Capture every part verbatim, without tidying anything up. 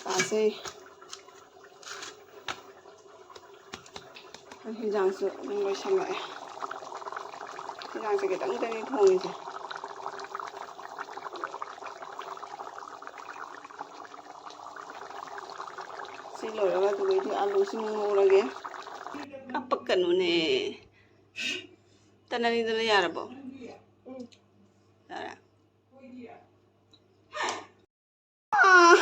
ꯀꯥꯁꯦ꯫ ꯍꯤꯟꯖꯥꯡꯁꯨ ꯑꯗꯨꯝ ꯂꯣꯏꯁꯜꯂꯛꯑꯦ꯫ ꯍꯤꯟꯖꯥꯡꯁꯦ ꯈꯤꯇꯪ ꯈꯤꯇꯪꯅꯤ ꯊꯣꯡꯉꯤꯁꯦ꯫ ꯁꯤ ꯂꯣꯏꯔꯒ ꯑꯗꯨꯗꯩꯗꯤ ꯑꯂꯨꯁꯤ ꯉꯧꯔꯒꯦ꯫ ꯀꯞꯄꯛꯀꯅꯨꯅꯦ꯫ ꯇꯅꯅꯤꯗꯅ ꯌꯥꯔꯕꯣ? ꯌꯥꯔꯦ꯫ ꯑꯥ꯫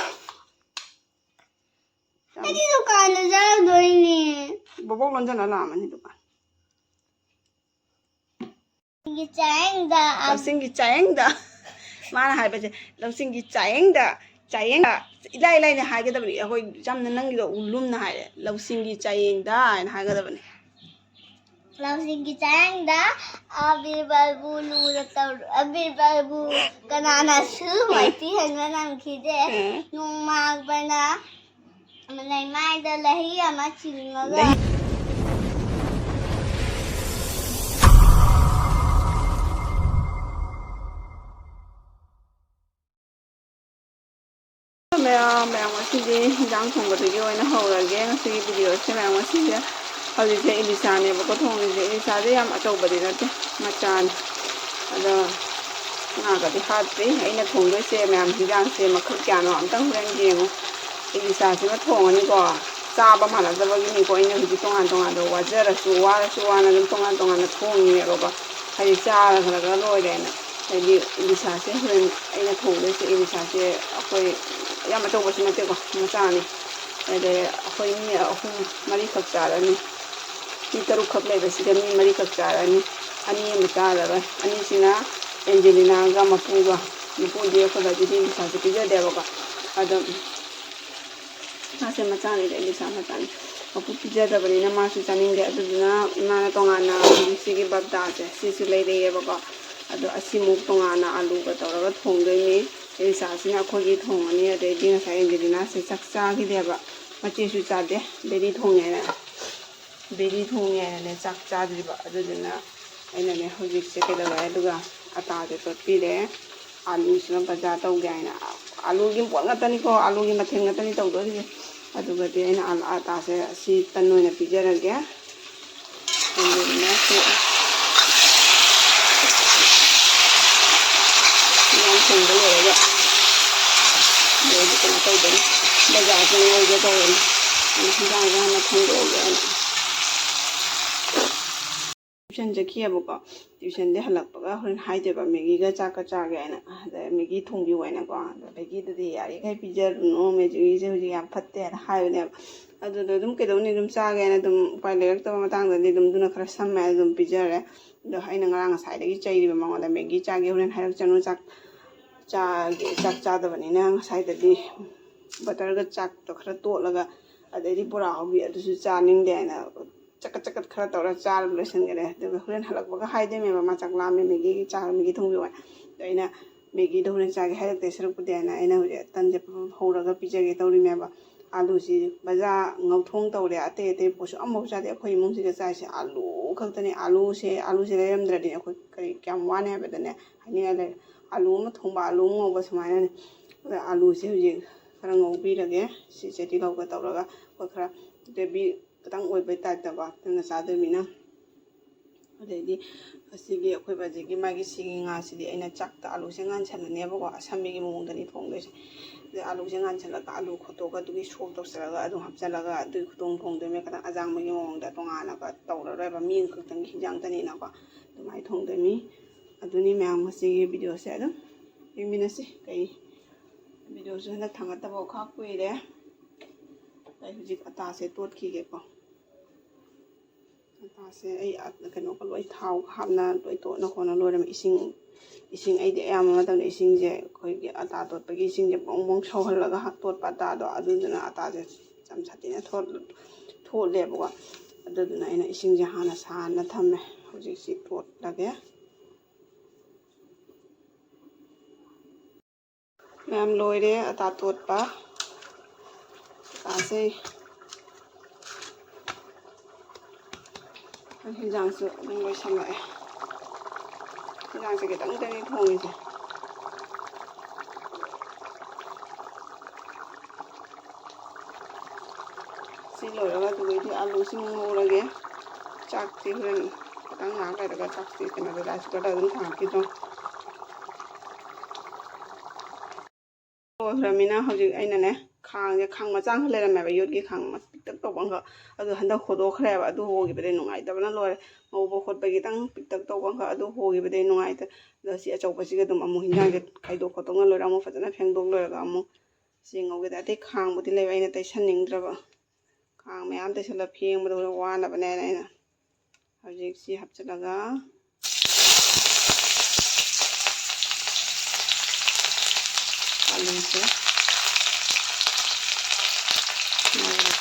ꯑꯩꯗꯤ ꯗꯨꯀꯥꯟꯗ ꯆꯠꯂꯗꯣꯏꯅꯦ꯫ ꯕꯣꯕꯣꯛ ꯂꯣꯟꯖꯜꯂ ꯂꯥꯛꯑꯝꯃꯅꯤ ꯗꯨꯀꯥꯟ꯫ ꯒꯤ ꯆꯥꯌꯦꯡꯗ꯫ ꯂꯧꯁꯤꯡꯒꯤ ꯆꯥꯌꯦꯡꯗ꯫ ꯃꯥꯅ ꯍꯥꯏꯕꯁꯦ, "ꯂꯧꯁꯤꯡꯒꯤ ꯆꯥꯌꯦꯡꯗ, ꯆꯥꯌꯦꯡꯗ", ꯏꯂꯥꯏ ꯂꯥꯏꯅ ꯍꯥꯏꯒꯗꯕꯅꯤ꯫ ꯑꯩꯈꯣꯏ ꯌꯥꯝꯅ ꯅꯪꯒꯤꯗꯣ ꯂꯨꯝꯅ ꯍꯥꯏꯔꯦ, "ꯂꯧꯁꯤꯡꯒꯤ ꯆꯥꯌꯦꯡꯗ" ꯍꯥꯏꯅ ꯍꯥꯏꯒꯗꯕꯅꯤ꯫ ꯂꯧꯁꯤꯡꯒꯤ ꯆꯥꯌꯦꯡꯗ ꯑꯕꯤꯔꯕꯜꯕꯨ ꯂꯨꯅ ꯇꯧꯔꯨ-, ꯑꯕꯤꯔꯕꯜꯕꯨ ꯀꯅꯥꯅꯁꯨ ꯃꯥꯏꯊꯤ ꯍꯟꯕ ꯉꯝꯈꯤꯗꯦ꯫ ꯎꯝ꯫ ꯅꯣꯡꯃꯥꯡꯕꯅ ꯂꯩꯃꯥꯏꯗ ꯂꯩꯍꯤ ꯑꯃ ꯆꯤꯡꯉꯒ ꯂꯩ-, ꯃꯌꯥꯝ, ꯃꯌꯥꯝ ꯉꯁꯤꯗꯤ ꯍꯤꯟꯖꯥꯡ ꯊꯣꯡꯕꯗꯒꯤ ꯑꯣꯏꯅ ꯍꯧꯔꯒꯦ꯫ ꯉꯁꯤꯒꯤ ꯚꯤꯗꯤꯑꯣꯁꯦ ꯃꯌꯥꯝ ꯉꯁꯤꯁꯦ ꯍꯧꯖꯤꯛꯁꯦ ꯏꯂꯤꯁꯥꯅꯦꯕꯀꯣ ꯊꯣꯡꯉꯤꯁꯦ꯫ ꯏꯂꯤꯁꯥꯁꯦ ꯌꯥꯝ ꯑꯆꯧꯕꯗꯤ ꯅꯠꯇꯦ, ꯃꯆꯥꯅꯤ꯫ ꯑꯗꯣ ꯉꯥꯒꯗꯤ ꯍꯥꯞꯇ꯭ꯔꯤ꯫ ꯑꯩꯅ ꯊꯣꯡꯗꯣꯏꯁꯦ ꯃꯌꯥꯝ ꯍꯤꯟꯖꯥꯡꯁꯦ ꯃꯈꯜ ꯀꯌꯥꯅꯣ ꯑꯝꯇꯪ ꯍꯣꯔꯦꯟ ꯌꯦꯡꯉꯨ꯫ ꯏꯂꯤꯁꯥꯁꯤꯃ ꯊꯣꯡꯉꯅꯤꯀꯣ꯫ ꯆꯥꯕ ꯃꯥꯟꯅꯗꯕꯒꯤꯅꯤꯀꯣ꯫ ꯑꯩꯅ ꯍꯧꯖꯤꯛ ꯇꯣꯉꯥꯟ ꯇꯣꯉꯥꯟꯕ ꯋꯥꯖꯔꯁꯨ ꯋꯥꯔꯁꯨ ꯋꯥꯅ ꯑꯗꯨꯝ ꯇꯣꯉꯥꯟ ꯇꯣꯉꯥꯟꯅ ꯊꯣꯡꯉꯤꯅꯦꯕꯀꯣ꯫ ꯍꯥꯏꯗꯤ ꯆꯥꯔꯒ ꯂꯣꯏꯔꯦꯅ꯫ ꯍꯥꯏꯗꯤ ꯏꯂꯤꯁꯥꯁꯦ ꯍꯣꯔꯦꯟ ꯑꯩꯅ ꯊꯣꯡꯗꯣꯏꯁꯦ, ꯏꯂꯤꯁꯥꯁꯦ ꯑꯩꯈꯣꯏ ꯌꯥꯝ ꯑꯆꯧꯕꯁꯨ ꯅꯠꯇꯦꯀꯣ, ꯃꯆꯥꯅꯤ꯫ ꯑꯗꯩ ꯑꯩꯈꯣꯏ ꯃꯤ ꯑꯍꯨꯝ ꯃꯔꯤꯈꯛ ꯆꯥꯔꯅꯤ꯫ ꯃꯤ ꯇꯔꯨꯛꯈꯛ ꯂꯩꯕꯁꯤꯗ ꯃꯤ ꯃꯔꯤꯈꯛ ꯆꯥꯔꯅꯤ꯫ ꯑꯅꯤ ꯑꯃ ꯆꯥꯔꯔꯣꯏ꯫ ꯑꯅꯤꯁꯤꯅ ꯑꯦꯟꯖꯦꯂꯤꯅꯥꯒ ꯃꯄꯨꯒ꯫ ꯃꯄꯨꯗꯤ ꯑꯩꯈꯣꯏ ꯕꯥꯖꯤꯗꯤ ꯏꯂꯤꯁꯥꯁꯦ ꯄꯤꯖꯗꯦꯕꯀꯣ꯫ ꯑꯗꯣ ꯃꯥꯁꯦ ꯃꯆꯥꯅꯤꯗ, ꯏꯂꯤꯁꯥ ꯃꯆꯥꯅꯤ꯫ ꯃꯄꯨ ꯄꯤꯖꯗꯕꯅꯤꯅ ꯃꯥꯁꯨ ꯆꯥꯅꯤꯡꯗꯦ꯫ ꯑꯗꯨꯗꯨꯅ ꯏꯃꯥꯅ ꯇꯣꯉꯥꯟꯅ ꯍꯧꯖꯤꯛ ꯁꯤꯒꯤ ꯕꯞꯗꯥꯁꯦ ꯁꯤꯁꯨ ꯂꯩꯔꯛꯑꯦꯕꯀꯣ꯫ ꯑꯗꯣ ꯑꯁꯤꯃꯨꯛ ꯇꯣꯉꯥꯟꯅ ꯑꯂꯨꯒ ꯇꯧꯔꯒ ꯊꯣꯡꯗꯣꯏꯅꯤ꯫ ꯏꯂꯤꯁꯥꯁꯤꯅ ꯑꯩꯈꯣꯏꯒꯤ ꯊꯣꯡꯉꯅꯤ꯫ ꯑꯗꯩꯗꯤ ꯉꯁꯥꯏ ꯑꯦꯟꯖꯦꯂꯤꯅꯥꯁꯦ ꯆꯥꯛ ꯆꯥꯈꯤꯗꯦꯕ, ꯃꯆꯦꯁꯨ ꯆꯥꯗꯦ, ꯕꯦꯔꯤ ꯊꯣꯡꯉꯦꯅ꯫ ꯕꯦꯔꯤ ꯊꯣꯡꯉꯦꯅꯅꯦ ꯆꯥꯛ ꯆꯥꯗ꯭ꯔꯤꯕ꯫ ꯑꯗꯨꯗꯨꯅ ꯑꯩꯅꯅꯦ ꯍꯧꯖꯤꯛꯁꯦ ꯀꯩꯗꯧꯔꯦ, ꯑꯗꯨꯒ ꯑꯇꯥꯁꯦ ꯇꯣꯠꯄꯤꯔꯦ꯫ ꯑꯥꯂꯨꯁꯤꯅ ꯕꯖꯥꯔ ꯇꯧꯒꯦ ꯍꯥꯏꯅ, ꯑꯥꯂꯨꯒꯤ ꯄꯣꯠ ꯉꯥꯛꯇꯅꯤꯀꯣ, ꯑꯥꯂꯨꯒꯤ ꯃꯊꯦꯜ ꯉꯥꯛꯇꯅꯤ ꯇꯧꯗꯣꯔꯤꯁꯦ꯫ ꯑꯗꯨꯒꯗꯤ ꯑꯩꯅ ꯑꯥꯂꯨ ꯑꯇꯥꯁꯦ ꯑꯁꯤ ꯇꯟ ꯑꯣꯏꯅ ꯄꯤꯖꯔꯒꯦ꯫ ꯑꯗꯨꯗꯨꯅ ꯁꯤ ꯏꯟꯖꯥꯡ ꯊꯣꯡꯕ ꯂꯣꯏꯔꯒ ꯑꯗꯩꯗꯤ ꯀꯩꯅꯣ ꯇꯧꯗꯣꯏꯅꯤ, ꯕꯖꯥꯔꯁꯦ ꯂꯣꯏꯒꯦ ꯇꯧꯔꯅꯤ꯫ ꯑꯗꯨꯅ ꯍꯤꯟꯖꯥꯡꯁꯦ ꯍꯥꯟꯅ ꯊꯣꯡꯗꯣꯛꯑꯒꯦ ꯑꯩꯅ꯫ ꯇ꯭ꯌꯨꯁꯟ ꯆꯠꯈꯤꯑꯕꯀꯣ꯫ ꯇ꯭ꯌꯨꯁꯟꯗꯤ ꯍꯜꯂꯛꯄꯒ ꯍꯣꯔꯦꯟ ꯍꯥꯏꯗꯣꯏꯕ, "ꯃꯦꯒꯤꯒ ꯆꯥꯛꯀ ꯆꯥꯒꯦ" ꯍꯥꯏꯅ, ꯑꯗ ꯃꯦꯒꯤ ꯊꯣꯡꯕꯤꯌꯨ ꯍꯥꯏꯅꯀꯣ꯫ ꯑꯗ ꯃꯦꯒꯤꯗꯨꯗꯤ ꯌꯥꯔꯤꯈꯩ ꯄꯤꯖꯔꯨꯅꯨ, ꯃꯦꯒꯤꯁꯦ ꯍꯧꯖꯤꯛ ꯌꯥꯝ ꯐꯠꯇꯦ ꯍꯥꯏꯅ ꯍꯥꯏꯕꯅꯦꯕ꯫ ꯑꯗꯨꯗ ꯑꯗꯨꯝ ꯀꯩꯗꯧꯅꯤ, ꯑꯗꯨꯝ ꯆꯥꯒꯦ ꯍꯥꯏꯅ ꯑꯗꯨꯝ ꯎꯄꯥꯏ ꯂꯩꯔꯛꯇꯕ ꯃꯇꯥꯡꯗꯗꯤ ꯑꯗꯨꯝ ꯑꯗꯨꯅ ꯈꯔ ꯁꯝꯃꯦ ꯍꯥꯏꯅ ꯑꯗꯨꯝ ꯄꯤꯖꯔꯦ꯫ ꯑꯗꯣ ꯑꯩꯅ ꯉꯔꯥꯡ ꯉꯁꯥꯏꯗꯒꯤ ꯆꯩꯔꯤꯕ ꯃꯉꯣꯟꯗ, "ꯃꯦꯒꯤ ꯆꯥꯒꯦ ꯍꯣꯔꯦꯟ ꯍꯥꯏꯔꯛꯆꯅꯨ, ꯆꯥꯛ ꯆꯥꯒꯦ, ꯆꯥꯛ ꯆꯥꯗꯕꯅꯤꯅ ꯉꯁꯥꯏꯗꯗꯤ ꯕꯇꯔꯒ ꯆꯥꯛꯇꯣ ꯈꯔ ꯇꯣꯠꯂꯒ, ꯑꯗꯩꯗꯤ ꯕꯣꯔꯥ ꯍꯧꯕꯤ ꯑꯗꯨꯁꯨ ꯆꯥꯅꯤꯡꯗꯦ" ꯍꯥꯏꯅ ꯆꯀꯠ ꯆꯀꯠ ꯈꯔ ꯇꯧꯔ ꯆꯥꯔ ꯂꯣꯏꯁꯤꯟꯈꯔꯦ꯫ ꯑꯗꯨꯒ ꯍꯣꯔꯦꯟ ꯍꯜꯂꯛꯄꯒ ꯍꯥꯏꯗꯣꯏꯅꯦꯕ, "ꯃꯥ ꯆꯥꯛ ꯂꯥꯝꯃꯦ, ꯃꯦꯒꯤ ꯆꯥ, ꯃꯦꯒꯤ ꯊꯣꯡꯕꯤꯌꯨ" ꯍꯥꯏꯅ꯫ ꯑꯗꯣ ꯑꯩꯅ ꯃꯦꯒꯤꯗꯣ ꯍꯣꯔꯦꯟ ꯆꯥꯒꯦ ꯍꯥꯏꯔꯛꯇꯦ ꯁꯔꯨꯛꯄꯨꯗꯤ ꯍꯥꯏꯅ ꯑꯩꯅ ꯍꯧꯖꯤꯛ ꯇꯟꯁꯦ ꯍꯧꯔꯒ ꯄꯤꯖꯒꯦ ꯇꯧꯔꯤꯅꯦꯕ꯫ ꯑꯥꯂꯨꯁꯤ ꯕꯖꯥꯔ ꯉꯧꯊꯣꯡ ꯇꯧꯔꯦ, ꯑꯇꯩ ꯑꯇꯩ ꯄꯣꯠꯁꯨ ꯑꯃꯐꯥꯎ ꯆꯥꯗꯦ꯫ ꯑꯩꯈꯣꯏ ꯏꯃꯨꯡꯁꯤꯗ ꯆꯥꯏꯁꯦ ꯑꯥꯂꯨ ꯈꯛꯇꯅꯦ꯫ ꯑꯥꯂꯨꯁꯦ, ꯑꯥꯂꯨꯁꯦ ꯂꯩꯔꯝꯗ꯭ꯔꯗꯤ ꯑꯩꯈꯣꯏ ꯀꯔꯤ, ꯀꯌꯥꯝ ꯋꯥꯅꯤ ꯍꯥꯏꯕꯗꯅꯦ ꯍꯥꯏꯅꯤꯡꯉꯥꯏ ꯂꯩꯔꯦ꯫ ꯑꯥꯂꯨ ꯑꯃ ꯊꯣꯡꯕ, ꯑꯥꯂꯨ ꯑꯃ ꯉꯧꯕ ꯁꯨꯃꯥꯏꯅꯅꯦ꯫ ꯑꯗ ꯑꯥꯂꯨꯁꯦ ꯍꯧꯖꯤꯛ ꯈꯔ ꯉꯧꯕꯤꯔꯒꯦ꯫ ꯁꯤꯁꯦ ꯇꯤꯜꯍꯧꯒ ꯇꯧꯔꯒ ꯑꯩꯈꯣꯏ ꯈꯔ ꯒ꯭ꯔꯦꯚꯤ ꯈꯤꯇꯪ ꯑꯣꯏꯕꯩ ꯇꯥꯏꯞꯇꯀꯣ, ꯅꯪꯅ ꯆꯥꯗꯣꯏꯃꯤꯅ꯫ ꯑꯗꯩꯗꯤ ꯑꯁꯤꯒꯤ ꯑꯩꯈꯣꯏ ꯕꯥꯖꯤꯒꯤ ꯃꯥꯒꯤ ꯁꯤꯒꯤ ꯉꯥꯁꯤꯗꯤ ꯑꯩꯅ ꯆꯥꯛꯇ ꯑꯥꯂꯨꯁꯦ ꯉꯥꯟꯁꯟꯅꯅꯦꯕꯀꯣ, ꯑꯁꯝꯕꯤꯒꯤ ꯃꯑꯣꯡꯗꯅꯤ ꯊꯣꯡꯗꯣꯏꯁꯦ꯫ ꯑꯗꯩ ꯑꯥꯂꯨꯁꯦ ꯉꯥꯟꯁꯜꯂꯒ ꯑꯥꯂꯨ ꯈꯣꯠꯇꯣꯛꯑꯒ ꯑꯗꯨꯒꯤ ꯁꯣꯛ ꯇꯧꯁꯜꯂꯒ ꯑꯗꯨꯝ ꯍꯥꯞꯆꯜꯂꯒ ꯑꯗꯨꯒꯤ ꯈꯨꯊꯣꯡ ꯊꯣꯡꯗꯣꯏꯅꯦ꯫ ꯈꯤꯇꯪ ꯑꯖꯥꯡꯕꯒꯤ ꯃꯑꯣꯡꯗ ꯇꯣꯉꯥꯟꯅꯒ ꯇꯧꯔꯔꯣꯏꯕ, ꯃꯤ ꯑꯃꯈꯛꯇꯪꯒꯤ ꯍꯤꯟꯖꯥꯡꯇꯅꯤꯅꯀꯣ, ꯑꯗꯨꯃꯥꯏꯅ ꯊꯣꯡꯗꯣꯏꯅꯤ꯫ ꯑꯗꯨꯅꯤ ꯃꯌꯥꯝ, ꯉꯁꯤꯒꯤ ꯚꯤꯗꯤꯑꯣꯁꯦ ꯑꯗꯨꯝ ꯌꯦꯡꯃꯤꯟꯅꯁꯤ꯫ ꯀꯩ ꯚꯤꯗꯤꯑꯣꯁꯨ ꯍꯟꯗꯛ ꯊꯥꯡꯒꯠꯇꯕ ꯈꯔ ꯀꯨꯏꯔꯦ꯫ ꯑꯩ ꯍꯧꯖꯤꯛ ꯑꯇꯥꯁꯦ ꯇꯣꯠꯈꯤꯒꯦꯀꯣ꯫ ꯑꯇꯥꯁꯦ ꯑꯩ ꯑ-, ꯀꯩꯅꯣꯒ ꯂꯣꯏ ꯊꯥꯎ ꯍꯥꯞꯅ ꯂꯣꯏ ꯇꯣꯠꯅ ꯈꯣꯠꯅ ꯂꯣꯏꯔꯝꯃꯦ꯫ ꯏꯁꯤꯡ, ꯏꯁꯤꯡ ꯑꯩꯗꯤ ꯑꯌꯥꯝꯕ ꯃꯇꯝꯗ ꯏꯁꯤꯡꯁꯦ ꯑꯩꯈꯣꯏꯒꯤ ꯑꯇꯥ ꯇꯣꯠꯄꯒꯤ ꯏꯁꯤꯡꯁꯦ ꯕꯣꯡ ꯕꯣꯡ ꯁꯧꯍꯜꯂꯒ ꯍꯥ-, ꯇꯣꯠꯄ ꯑꯇꯥꯗꯣ, ꯑꯗꯨꯗꯨꯅ ꯑꯇꯥꯁꯦ ꯌꯥꯝ ꯁꯥꯊꯤꯅ ꯊꯣꯠ-, ꯊꯣꯠꯂꯦꯕꯀꯣ꯫ ꯑꯗꯨꯗꯨꯅ ꯑꯩꯅ ꯏꯁꯤꯡꯁꯦ ꯍꯥꯟꯅ ꯁꯥꯍꯟꯅ ꯊꯝꯃꯦ꯫ ꯍꯧꯖꯤꯛꯁꯤ ꯇꯣꯠꯂꯒꯦ꯫ ꯃꯌꯥꯝ ꯂꯣꯏꯔꯦ ꯑꯇꯥ ꯇꯣꯠꯄ꯫ ꯑꯇꯥꯁꯦ ꯍꯤꯟꯖꯥꯡꯁꯨ ꯑꯗꯨꯝ ꯂꯣꯏꯁꯜꯂꯛꯑꯦ꯫ ꯍꯤꯟꯖꯥꯡꯁꯦ ꯈꯤꯇꯪꯗꯅꯤ ꯊꯣꯡꯉꯤꯁꯦ꯫ ꯁꯤ ꯂꯣꯏꯔꯒ ꯑꯗꯨꯗꯩꯗꯤ ꯑꯂꯨꯁꯤ ꯑꯃꯨꯛ ꯉꯧꯔꯒꯦ꯫ ꯆꯥꯛꯇꯤ ꯍꯣꯔꯦꯟ ꯈꯤꯇꯪ ꯉꯥꯏꯍꯥꯛ ꯂꯩꯔꯒ ꯆꯥꯛꯇꯤ ꯀꯩꯅꯣꯗ rice cookerꯗ ꯑꯗꯨꯝ ꯊꯥꯡꯒꯠꯈꯤꯗꯣꯏꯅꯤ꯫ ꯂꯣꯏꯈ꯭ꯔꯃꯤꯅ ꯍꯧꯖꯤꯛ ꯑꯩꯅꯅꯦ, ꯈꯥꯡꯁꯦ, ꯈꯥꯡ ꯃꯆꯥ ꯑꯃꯈꯛ ꯂꯩꯔꯝꯃꯦꯕ, ꯌꯣꯠꯀꯤ ꯈꯥꯡ ꯃꯆꯥ ꯄꯤꯛꯇꯛ ꯇꯧꯕ ꯑꯃꯈꯛ, ꯑꯗꯨ ꯍꯟꯗꯛ ꯍꯣꯗꯣꯛꯈ꯭ꯔꯦꯕ꯫ ꯑꯗꯨ ꯍꯣꯈꯤꯕꯗꯩ ꯅꯨꯡꯉꯥꯏꯇꯕꯅ ꯂꯣꯏꯔꯦ꯫ ꯉꯧꯕ ꯈꯣꯠꯄꯒꯤ ꯈꯤꯇꯪ ꯄꯤꯛꯇꯛ ꯇꯧꯕ ꯑꯃꯈꯛ, ꯑꯗꯨ ꯍꯣꯈꯤꯕꯗꯩ ꯅꯨꯡꯉꯥꯏꯇꯦ꯫ ꯑꯗꯣ ꯁꯤ ꯑꯆꯧꯕꯁꯤꯒ ꯑꯗꯨꯝ ꯑꯃꯨꯛ ꯍꯤꯟꯖꯥꯡꯁꯦ ꯈꯥꯏꯗꯣꯛ ꯈꯣꯠꯇꯣꯛꯅ ꯂꯣꯏꯔꯒ ꯑꯃꯨꯛ ꯐꯖꯅ ꯐꯦꯡꯗꯣꯛ ꯂꯣꯏꯔꯒ ꯑꯃꯨꯛ ꯁꯤ ꯉꯧꯒꯦ ꯇꯧ꯫ ꯑꯇꯩ ꯈꯥꯡꯕꯨꯗꯤ ꯂꯩꯕ, ꯑꯩꯅ ꯇꯩꯁꯟꯅꯤꯡꯗ꯭ꯔꯕ꯫ ꯈꯥꯡ ꯃꯌꯥꯝ ꯇꯩꯁꯜꯂ ꯐꯦꯡꯕꯗꯣ ꯋꯥꯅꯕꯅꯦꯅ ꯑꯩꯅ ꯍꯧꯖꯤꯛ ꯁꯤ ꯍꯥꯞꯆꯤꯜꯂꯒ ꯑꯂꯨꯁꯦ ꯉꯧꯔꯒꯦ꯫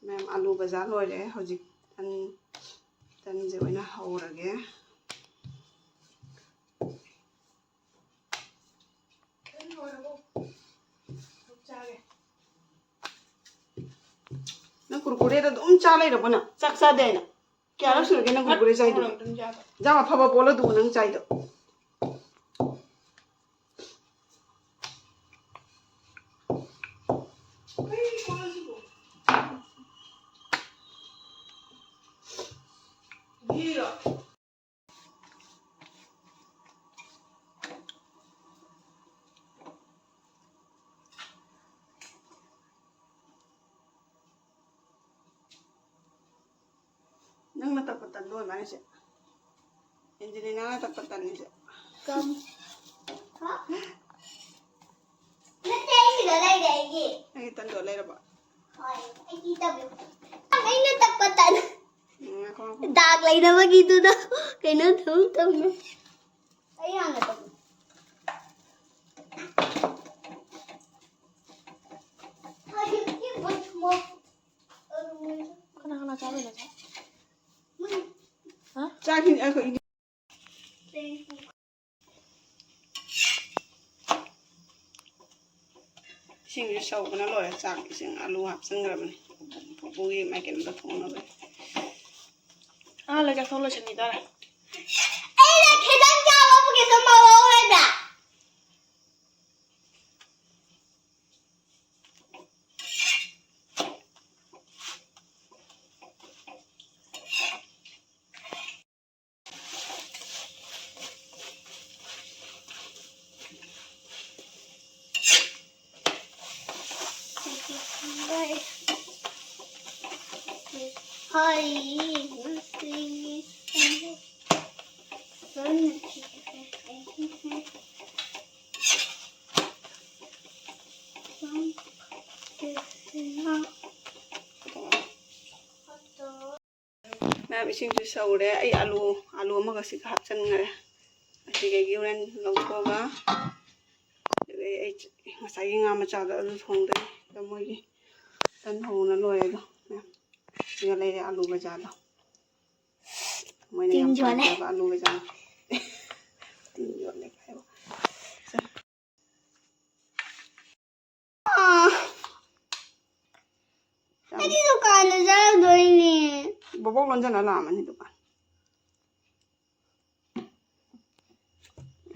ꯃꯌꯥꯝ, ꯑꯂꯨ ꯕꯖꯥꯔ ꯂꯣꯏꯔꯦ꯫ ꯍꯧꯖꯤꯛ ꯇꯟ, ꯇꯟꯁꯦ ꯑꯣꯏꯅ ꯍꯧꯔꯒꯦ꯫ ꯅꯪ ꯀꯨꯔꯀꯨꯔꯦꯗ ꯑꯗꯨꯝ ꯆꯥ ꯂꯩꯔꯕꯣ ꯅꯪ? ꯆꯥꯛ ꯆꯥꯗꯦ ꯍꯥꯏꯅ? ꯀꯌꯥꯔꯛ ꯁꯨꯔꯒꯦ ꯅꯪ ꯀꯨꯔꯀꯨꯔꯦ ꯆꯥꯏꯗꯣ? ꯏꯟꯖꯥꯡ ꯑꯐꯕ ꯄꯣꯠꯂꯣ ꯑꯗꯨꯕꯨ ꯅꯪ ꯆꯥꯏꯗꯣ? ꯅꯪꯅ ꯇꯛꯄ ꯇꯟꯗꯣ ꯑꯣꯏꯔ ꯃꯥꯜꯂꯦ ꯁꯦ꯫ ꯑꯦꯟꯖꯦꯂꯤꯅꯥꯅ ꯇꯛꯄ ꯇꯟꯅꯤꯁꯦ꯫ ꯀꯝ-, ꯍꯥ? ꯅꯠꯇꯦ, ꯑꯩ ꯁꯤꯗ ꯂꯩꯔꯦ, ꯑꯩꯒꯤ꯫ ꯅꯪꯒꯤ ꯇꯟꯗꯣ ꯂꯩꯔꯕꯣ? ꯍꯣꯏ, ꯑꯩꯒꯤ ꯇꯧꯕꯤꯌꯨ꯫ ꯑꯩꯅ ꯇꯛꯄ ꯇꯟ꯫ ꯎꯝ, ꯉꯥꯏꯈꯣ, ꯉꯥꯏꯈꯣ꯫ ꯗꯥꯛ ꯂꯩꯅꯕꯒꯤꯗꯨꯅ ꯀꯩꯅꯣ ꯇꯧ ꯇꯧꯅ꯫ ꯑꯩ ꯍꯥꯟꯅ ꯇꯧꯒꯦ꯫ ꯆꯥꯛ ꯏꯁꯤꯡ ꯑꯩꯈꯣꯏ ꯏꯁꯤꯡꯁꯦ ꯁꯧꯕꯅ ꯂꯣꯏꯔꯦ꯫ ꯆꯥꯛ ꯏꯁꯤꯡ ꯑꯂꯨ ꯍꯥꯞꯆꯤꯟꯈ꯭ꯔꯕꯅꯤ꯫ ꯄꯨꯄꯨꯒꯤ ꯃꯥꯏꯀꯩꯅꯣꯗ ꯊꯣꯡꯅꯕ꯫ ꯑꯥ, ꯂꯣꯏ ꯆꯥꯊꯣꯛ ꯂꯣꯏꯁꯤꯟꯈꯤꯗꯣꯔꯦ꯫ ꯑꯩꯅ ꯈꯤꯇꯪ ꯆꯥꯕꯕꯨ ꯀꯩꯁꯨ ꯃꯋꯣꯡ ꯂꯩꯕ꯭ꯔꯥ? ꯃꯌꯥꯝ, ꯏꯁꯤꯡꯁꯨ ꯁꯧꯔꯦ꯫ ꯑꯩ ꯑꯂꯨ, ꯑꯂꯨ ꯑꯃꯒ ꯁꯤꯒ ꯍꯥꯞꯆꯤꯟꯈꯔꯦ꯫ ꯑꯁꯤꯗꯒꯤ ꯍꯣꯔꯦꯟ ꯂꯧꯊꯣꯛꯑꯒ, ꯑꯗꯨꯗꯩ ꯑꯩ ꯉꯁꯥꯏꯒꯤ ꯉꯥ ꯃꯆꯥꯗꯣ ꯑꯗꯨ ꯊꯣꯡꯗꯣꯏꯅꯤ꯫ ꯑꯗꯣ ꯃꯣꯏꯒꯤ ꯇꯟ ꯍꯧꯅ ꯂꯣꯏꯔꯦ꯫ ꯑꯗꯣ ꯃꯌꯥꯝ, ꯁꯤꯒ ꯂꯩꯔꯦ ꯑꯂꯨ ꯕꯖꯥꯔꯗꯣ꯫ ꯃꯣꯏꯅ ꯌꯥꯝ ꯇꯤꯟ ꯌꯣꯠꯂꯦ꯫ ꯄꯥꯝꯖꯕ ꯑꯂꯨ ꯕꯖꯥꯔ꯫ ꯇꯤꯟ ꯌꯣꯠꯂꯦ ꯀꯥꯏ꯫ ꯑꯥ꯫ ꯑꯩꯗꯤ ꯗꯨꯀꯥꯟꯗ ꯆꯠꯂꯨꯗꯣꯏꯅꯦ꯫ ꯕꯣꯕꯣꯛ ꯂꯣꯟꯖꯜꯂ ꯂꯥꯛꯑꯝꯃꯅꯤ ꯗꯨꯀꯥꯟ꯫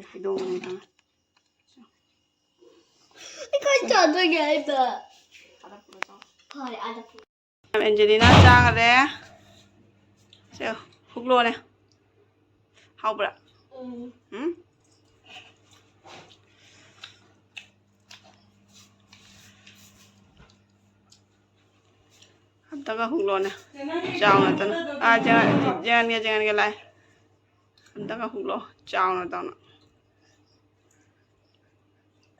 ꯍꯩꯗꯣꯡ ꯑꯃ ꯆꯪꯉꯦ꯫ ꯑꯩ ꯀꯥꯏ ꯆꯥꯗꯣꯏꯒꯦ ꯍꯥꯏꯕ? ꯐꯔꯦ, ꯑꯥꯗ ꯄꯨ-, ꯑꯦꯟꯖꯦꯂꯤꯅꯥ ꯆꯥꯈꯔꯦ꯫ ꯁꯦ, ꯍꯨꯛꯂꯣꯅꯦ꯫ ꯍꯥꯎꯕ꯭ꯔꯥ? ꯎꯝ꯫ ꯎꯝ? ꯑꯝꯇꯒ ꯍꯨꯛꯂꯣꯅꯦ꯫ ꯆꯥꯎꯅ ꯇꯅ꯫ ꯑꯥ, ꯖꯦꯉꯥꯟꯒꯦ, ꯖꯦꯉꯥꯟꯒꯦ ꯂꯥꯛꯑꯦ꯫ ꯑꯝꯇꯒ ꯍꯨꯛꯂꯣ꯫ ꯆꯥꯎꯅ ꯇꯧꯅ꯫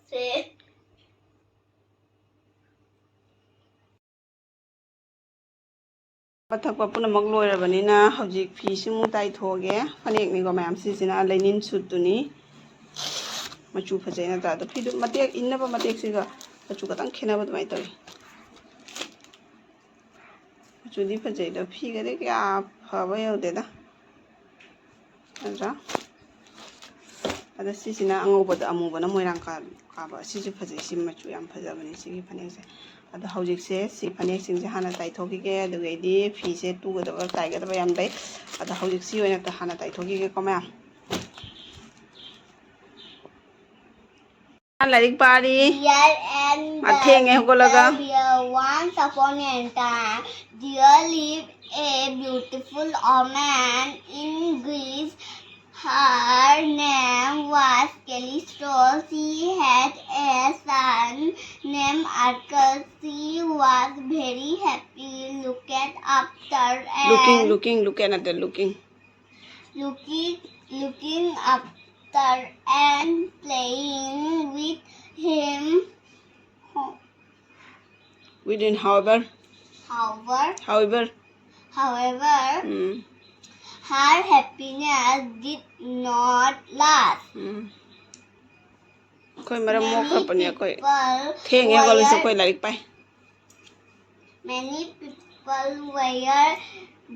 ꯁꯦ꯫ ꯆꯥꯕ ꯊꯛꯄ ꯄꯨꯝꯅꯃꯛ ꯂꯣꯏꯔꯕꯅꯤꯅ ꯍꯧꯖꯤꯛ ꯐꯤꯁꯤꯃꯨꯛ ꯇꯥꯏꯊꯣꯛꯑꯒꯦ꯫ ꯐꯅꯦꯛꯅꯤꯀꯣ ꯃꯌꯥꯝ, ꯁꯤꯁꯤꯅ ꯂꯩꯅꯤꯟ ꯁꯨꯠꯇꯨꯅꯤ꯫ ꯃꯆꯨ ꯐꯖꯩ ꯅꯠꯇ꯭ꯔꯥ? ꯑꯗꯣ ꯐꯤꯗꯨ ꯃꯇꯦꯛ, ꯏꯟꯅꯕ ꯃꯇꯦꯛꯁꯤꯒ ꯃꯆꯨ ꯈꯇꯪ ꯈꯦꯠꯅꯕ ꯑꯗꯨꯃꯥꯏꯅ ꯇꯧꯋꯤ꯫ ꯃꯆꯨꯗꯤ ꯐꯖꯩ, ꯑꯗꯣ ꯐꯤꯒꯗꯤ ꯀꯌꯥ ꯐꯕ ꯌꯧꯗꯦꯗ꯫ ꯅꯠꯇ꯭ꯔꯥ? ꯑꯗ ꯁꯤꯁꯤꯅ ꯑꯉꯧꯕꯗ ꯑꯃꯨꯕꯅ ꯃꯣꯏꯔꯥꯡ ꯀꯥ-, ꯀꯥꯕ꯫ ꯁꯤꯁꯨ ꯐꯖꯩ, ꯁꯤ ꯃꯆꯨ ꯌꯥꯝ ꯐꯖꯕꯅꯤ ꯁꯤꯒꯤ ꯐꯅꯦꯛꯁꯦ꯫ ꯑꯗꯣ ꯍꯧꯖꯤꯛꯁꯦ ꯁꯤ ꯐꯅꯦꯛꯁꯤꯡꯁꯦ ꯍꯥꯟꯅ ꯇꯥꯏꯊꯣꯛꯈꯤꯒꯦ, ꯑꯗꯨꯒꯩꯗꯤ ꯐꯤꯁꯦ ꯇꯨꯒꯗꯕ ꯇꯥꯏꯒꯗꯕ ꯌꯥꯝ ꯂꯩ꯫ ꯑꯗꯣ ꯍꯧꯖꯤꯛ ꯁꯤ ꯑꯣꯏꯅ ꯍꯥꯟꯅ ꯇꯥꯏꯊꯣꯛꯈꯤꯒꯦꯀꯣ ꯃꯌꯥꯝ꯫ ꯂꯥꯏꯔꯤꯛ ꯄꯥꯔꯤ꯫ Dear and ꯃꯥ ꯊꯦꯡꯉꯦ ꯍꯧꯒꯠꯂꯒ꯫ Dear, once upon a time, there lived a beautiful woman in Greece. Her name was Callisto. She had a son named Arcas. She was very happy, looked after and looking, looking, look at the looking. Looking, looking after and playing with him. Within, however. However. However. However. Mm. Her happiness did not last. Mm. ꯑꯩꯈꯣꯏ ꯃꯔꯝ ꯃꯣꯛꯈ꯭ꯔꯕꯅꯦ ꯑꯩꯈꯣꯏ꯫ Many people ꯊꯦꯡꯉꯦ ꯍꯧꯒꯠꯂꯁꯨ were ꯑꯩꯈꯣꯏ ꯂꯥꯏꯔꯤꯛ ꯄꯥꯏ꯫ Many people were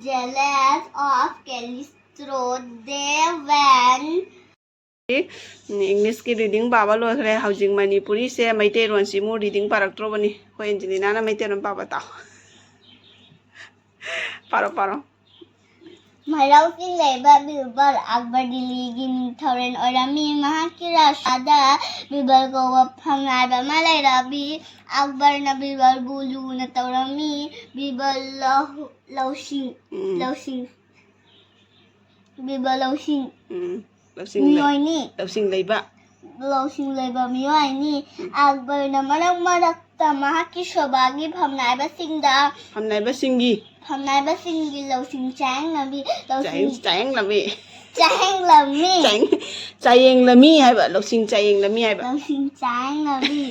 jealous of Callisto. They went English ꯀꯤ reading ꯄꯥꯕ ꯂꯣꯏꯈ꯭ꯔꯦ꯫ ꯍꯧꯖꯤꯛ ꯃꯅꯤꯄꯨꯔꯤꯁꯦ ꯃꯩꯇꯩꯂꯣꯟꯁꯤ ꯑꯃꯨꯛ reading ꯄꯥꯔꯛꯇ꯭ꯔꯣꯕꯅꯤ꯫ ꯑꯩꯈꯣꯏ ꯑꯦꯟꯖꯦꯂꯤꯅꯥꯅ ꯃꯩꯇꯩꯂꯣꯟ ꯄꯥꯕ ꯇꯥꯎ꯫ ꯄꯥꯔꯣ, ꯄꯥꯔꯣ꯫ ꯃꯔꯧꯁꯤꯡ ꯂꯩꯕ ꯕꯤꯔꯕꯜ꯫ ꯑꯛꯕꯔ ꯗꯤꯜꯂꯤꯒꯤ ꯅꯤꯡꯊꯧꯔꯦꯜ ꯑꯣꯏꯔꯝꯃꯤ꯫ ꯃꯍꯥꯛꯀꯤ ꯔꯥꯖ꯭ꯌꯗ ꯕꯤꯔꯕꯜ ꯀꯧꯕ ꯐꯝꯅꯥꯏꯕ ꯑꯃ ꯂꯩꯔꯝꯃꯤ꯫ ꯑꯛꯕꯔꯅ ꯕꯤꯔꯕꯜꯕꯨ ꯂꯨꯅ ꯇꯧꯔꯝꯃꯤ꯫ ꯕꯤꯔꯕꯜ ꯂꯧ-, ꯂꯧꯁꯤꯡ, ꯎꯝ꯫ ꯂꯧꯁꯤꯡ, ꯕꯤꯔꯕꯜ ꯂꯧꯁꯤꯡ ꯎꯝ꯫ ꯂꯧꯁꯤꯡ ꯂꯩ-, ꯃꯤꯑꯣꯏꯅꯤ꯫ ꯂꯧꯁꯤꯡ ꯂꯩꯕ꯫ ꯂꯧꯁꯤꯡ ꯂꯩꯕ ꯃꯤꯑꯣꯏꯅꯤ꯫ ꯎꯝ꯫ ꯑꯛꯕꯔꯅ ꯃꯔꯛ ꯃꯔꯛꯇ ꯃꯍꯥꯛꯀꯤ ꯁꯦꯕꯥꯒꯤ ꯐꯝꯅꯥꯏꯕꯁꯤꯡꯗ ꯐꯝꯅꯥꯏꯕꯁꯤꯡꯒꯤ ꯐꯝꯅꯥꯏꯕꯁꯤꯡꯒꯤ ꯂꯧꯁꯤꯡ ꯆꯥꯌꯦꯡꯅꯕꯤ, ꯂꯧꯁꯤꯡ ꯆꯥꯌꯦꯡ-, ꯆꯥꯌꯦꯡꯂꯝꯃꯤ꯫ ꯆꯥꯌꯦꯡꯂꯝꯃꯤ꯫ ꯆꯥꯌꯦꯡ-, ꯆꯥꯌꯦꯡꯂꯝꯃꯤ ꯍꯥꯏꯕ, ꯂꯧꯁꯤꯡ ꯆꯥꯌꯦꯡꯂꯝꯃꯤ ꯍꯥꯏꯕ꯫ ꯂꯧꯁꯤꯡ ꯆꯥꯌꯦꯡꯂꯝꯃꯤ꯫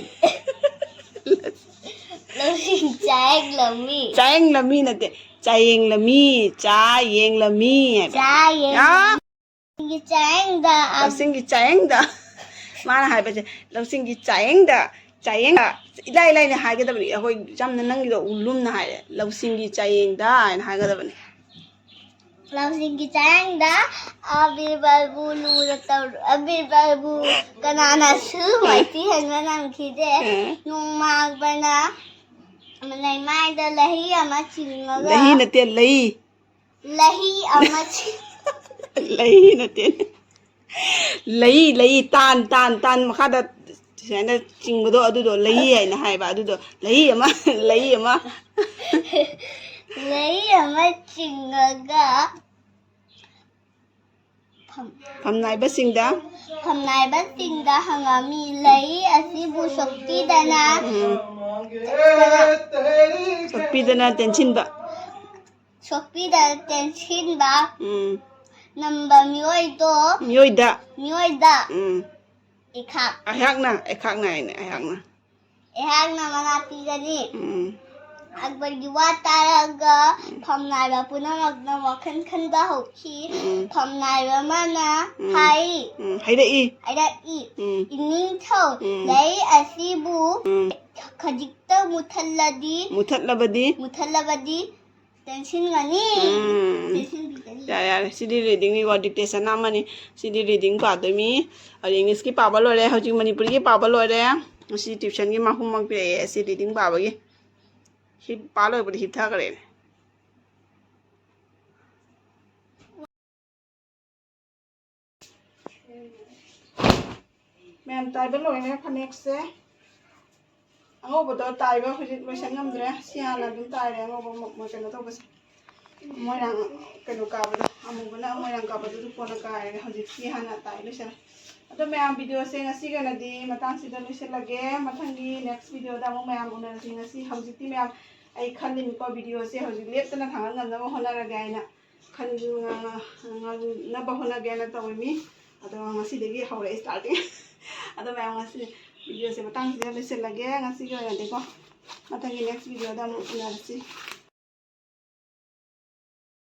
ꯂꯧꯁꯤꯡ ꯆꯥꯌꯦꯡꯂꯝꯃꯤ꯫ ꯆꯥꯌꯦꯡꯂꯝꯃꯤ ꯅꯠꯇꯦ, ꯆꯥꯌꯦꯡꯂꯝꯃꯤ, ꯆꯥꯌꯦꯡꯂꯝꯃꯤ ꯍꯥꯏꯕ꯫ ꯆꯥꯌꯦꯡ-, ꯑꯥ! ꯂꯧꯁꯤꯡꯒꯤ ꯆꯥꯌꯦꯡꯗ꯫ ꯂꯧꯁꯤꯡꯒꯤ ꯆꯥꯌꯦꯡꯗ꯫ ꯃꯥꯅ ꯍꯥꯏꯕꯁꯦ, ꯂꯧꯁꯤꯡꯒꯤ ꯆꯥꯌꯦꯡꯗ, ꯆꯥꯌꯦꯡꯗ꯫ ꯏꯂꯥꯏ ꯂꯥꯏꯅ ꯍꯥꯏꯒꯗꯕꯅꯤ꯫ ꯑꯩꯈꯣꯏ ꯌꯥꯝꯅ ꯅꯪꯒꯤꯗꯣ ꯂꯨꯝꯅ ꯍꯥꯏꯔꯦ꯫ ꯂꯧꯁꯤꯡꯒꯤ ꯆꯥꯌꯦꯡꯗ ꯍꯥꯏꯅ ꯍꯥꯏꯒꯗꯕꯅꯤ꯫ ꯂꯧꯁꯤꯡꯒꯤ ꯆꯥꯌꯦꯡꯗ ꯑꯕꯤꯔꯕꯜꯕꯨ ꯂꯨꯅ ꯇꯧꯔꯨ꯫ ꯑꯕꯤꯔꯕꯜꯕꯨ ꯀꯅꯥꯅꯁꯨ ꯃꯥꯏꯊꯤꯍꯟꯕ ꯉꯝꯈꯤꯗꯦ꯫ ꯎꯝ꯫ ꯅꯣꯡꯃꯥꯡꯕꯅ ꯂꯩꯃꯥꯏꯗ ꯂꯍꯤ ꯑꯃ ꯆꯤꯡꯉꯒ ꯂꯍꯤ ꯅꯠꯇꯦ, ꯂꯩ꯫ ꯂꯍꯤ ꯑꯃ ꯆꯤꯡ- ꯂꯩ ꯅꯠꯇꯦ꯫ ꯂꯩ, ꯂꯩ, ꯇꯥꯟ, ꯇꯥꯟ, ꯇꯥꯟ ꯃꯈꯥꯗ ꯁꯨꯃꯥꯏꯅ ꯆꯤꯡꯕꯗꯣ, ꯑꯗꯨꯗꯣ ꯂꯩ ꯍꯥꯏꯅ ꯍꯥꯏꯕ꯫ ꯑꯗꯨꯗꯣ ꯂꯩ ꯑꯃ, ꯂꯩ ꯑꯃ꯫ ꯂꯩ ꯑꯃ ꯆꯤꯡꯉꯒ ꯐꯝ- ꯐꯝꯅꯥꯏꯕꯁꯤꯡꯗ ꯐꯝꯅꯥꯏꯕꯁꯤꯡꯗ ꯍꯪꯉꯝꯃꯤ, "ꯂꯩ ꯑꯁꯤꯕꯨ ꯁꯣꯛꯄꯤꯗꯅ ꯎꯝ꯫ ꯁꯣꯛꯄꯤꯗꯅ ꯇꯦꯟꯁꯤꯟꯕ꯫ ꯁꯣꯛꯄꯤꯗꯅ ꯇꯦꯟꯁꯤꯟꯕ ꯎꯝ꯫ ꯅꯝꯕ ꯃꯤꯑꯣꯏꯗꯣ ꯃꯤꯑꯣꯏꯗ ꯃꯤꯑꯣꯏꯗ ꯎꯝ꯫ ꯑꯩꯍꯥꯛ ꯑꯩꯍꯥꯛꯅ, ꯑꯩꯍꯥꯛꯅ ꯍꯥꯏꯅꯦ, ꯑꯩꯍꯥꯛꯅ꯫ ꯑꯩꯍꯥꯛꯅ ꯃꯅꯥ ꯄꯤꯒꯅꯤ꯫" ꯎꯝ꯫ ꯑꯛꯕꯔꯒꯤ ꯋꯥ ꯇꯥꯔꯒ ꯐꯝꯅꯥꯏꯕ ꯄꯨꯝꯅꯃꯛꯅ ꯋꯥꯈꯜ ꯈꯟꯕ ꯍꯧꯈꯤ꯫ ꯎꯝ꯫ ꯐꯝꯅꯥꯏꯕ ꯑꯃꯅ ꯎꯝ꯫ ꯍꯥꯏ, ꯎꯝ, ꯍꯥꯏꯔꯛꯏ꯫ ꯍꯥꯏꯔꯛꯏ, ꯎꯝ꯫ "ꯏꯅꯤꯡꯊꯧ, ꯎꯝ꯫ ꯂꯩ ꯑꯁꯤꯕꯨ ꯎꯝ꯫ ꯈꯖꯤꯛꯇ ꯃꯨꯊꯠꯂꯗꯤ, ꯃꯨꯊꯠꯂꯕꯗꯤ? ꯃꯨꯊꯠꯂꯕꯗꯤ ꯇꯦꯟꯁꯤꯟꯒꯅꯤ꯫" ꯎꯝ꯫ ꯇꯦꯟꯁꯤꯟꯕꯤꯒꯅꯤ꯫ ꯌꯥꯔꯦ, ꯌꯥꯔꯦ꯫ ꯁꯤꯗꯤ ꯔꯤꯗꯤꯡꯅꯤꯀꯣ, ꯗꯤꯛꯇꯦꯁꯟ ꯑꯃꯅꯤ꯫ ꯁꯤꯗꯤ ꯔꯤꯗꯤꯡ ꯄꯥꯗꯣꯏꯅꯤ꯫ ꯑꯗ ꯏꯪꯂꯤꯁꯀꯤ ꯄꯥꯕ ꯂꯣꯏꯔꯦ, ꯍꯧꯖꯤꯛ ꯃꯅꯤꯄꯨꯔꯤꯒꯤ ꯄꯥꯕ ꯂꯣꯏꯔꯦ꯫ ꯉꯁꯤ ꯇ꯭ꯌꯨꯁꯟꯒꯤ ꯃꯍꯨꯝ ꯑꯃ ꯄꯤꯔꯛꯑꯦ, ꯑꯁꯤ ꯔꯤꯗꯤꯡ ꯄꯥꯕꯒꯤ꯫ ꯍꯤꯞ-, ꯄꯥ ꯂꯣꯏꯕꯗ ꯍꯤꯞꯊꯈ꯭ꯔꯦꯅꯦ꯫ ꯃꯌꯥꯝ ꯇꯥꯏꯕ ꯂꯣꯏꯔꯦ ꯐꯅꯦꯛꯁꯦ꯫ ꯑꯉꯧꯕꯗꯣ ꯇꯥꯏꯕ ꯍꯧꯖꯤꯛ ꯂꯣꯏꯁꯟ ꯉꯝꯗ꯭ꯔꯦ꯫ ꯁꯤ ꯍꯥꯟꯅ ꯑꯗꯨꯝ ꯇꯥꯏꯔꯦ, ꯑꯉꯧꯕ ꯃ-, ꯃ-, ꯀꯩꯅꯣ ꯇꯧꯕꯁꯦ꯫ ꯃꯣꯏꯔꯥꯡ, ꯀꯩꯅꯣ ꯀꯥꯕꯗꯣ, ꯑꯃꯨꯕꯅ ꯃꯣꯏꯔꯥꯡ ꯀꯥꯕꯗꯨ ꯑꯗꯨ ꯀꯣꯟꯅ ꯀꯥꯏꯔꯒꯦ꯫ ꯍꯧꯖꯤꯛ ꯁꯤ ꯍꯥꯟꯅ ꯇꯥꯏ ꯂꯣꯏꯁꯜꯂꯦ꯫ ꯑꯗꯣ ꯃꯌꯥꯝ, ꯚꯤꯗꯤꯑꯣꯁꯦ ꯉꯁꯤꯒꯤ ꯑꯣꯏꯅꯗꯤ ꯃꯇꯥꯡꯁꯤꯗ ꯂꯣꯏꯁꯤꯜꯂꯒꯦ꯫ ꯃꯊꯪꯒꯤ ꯅꯦꯛꯁ ꯚꯤꯗꯤꯑꯣꯗ ꯑꯃꯨꯛ ꯃꯌꯥꯝ ꯎꯅꯔꯁꯤ꯫ ꯉꯁꯤ ꯍꯧꯖꯤꯛꯇꯤ ꯃꯌꯥꯝ, ꯑꯩ ꯈꯜꯂꯤꯅꯤꯀꯣ, ꯚꯤꯗꯤꯑꯣꯁꯦ ꯍꯧꯖꯤꯛ ꯂꯦꯞꯇꯅ ꯊꯥꯡꯒꯠ ꯉꯝꯅꯕ ꯍꯣꯠꯅꯔꯒꯦ ꯍꯥꯏꯅ ꯈꯟ-, ꯉꯝꯅꯕ ꯍꯣꯠꯅꯒꯦꯅ ꯇꯧꯔꯤꯃꯤ꯫ ꯑꯗꯣ ꯉꯁꯤꯗꯒꯤ ꯍꯧꯔꯛꯑꯦ ꯁ꯭ꯇꯥꯔꯇꯤꯡ꯫ ꯑꯗꯣ ꯃꯌꯥꯝ, ꯉꯁꯤ ꯚꯤꯗꯤꯑꯣꯁꯦ ꯃꯇꯥꯡꯁꯤꯗ ꯂꯣꯏꯁꯤꯜꯂꯒꯦ꯫ ꯉꯁꯤꯒꯤ ꯑꯣꯏꯅꯗꯤꯀꯣ, ꯃꯊꯪꯒꯤ ꯅꯦꯛꯁ ꯚꯤꯗꯤꯑꯣꯗ ꯑꯃꯨꯛ ꯎꯅꯔꯁꯤ꯫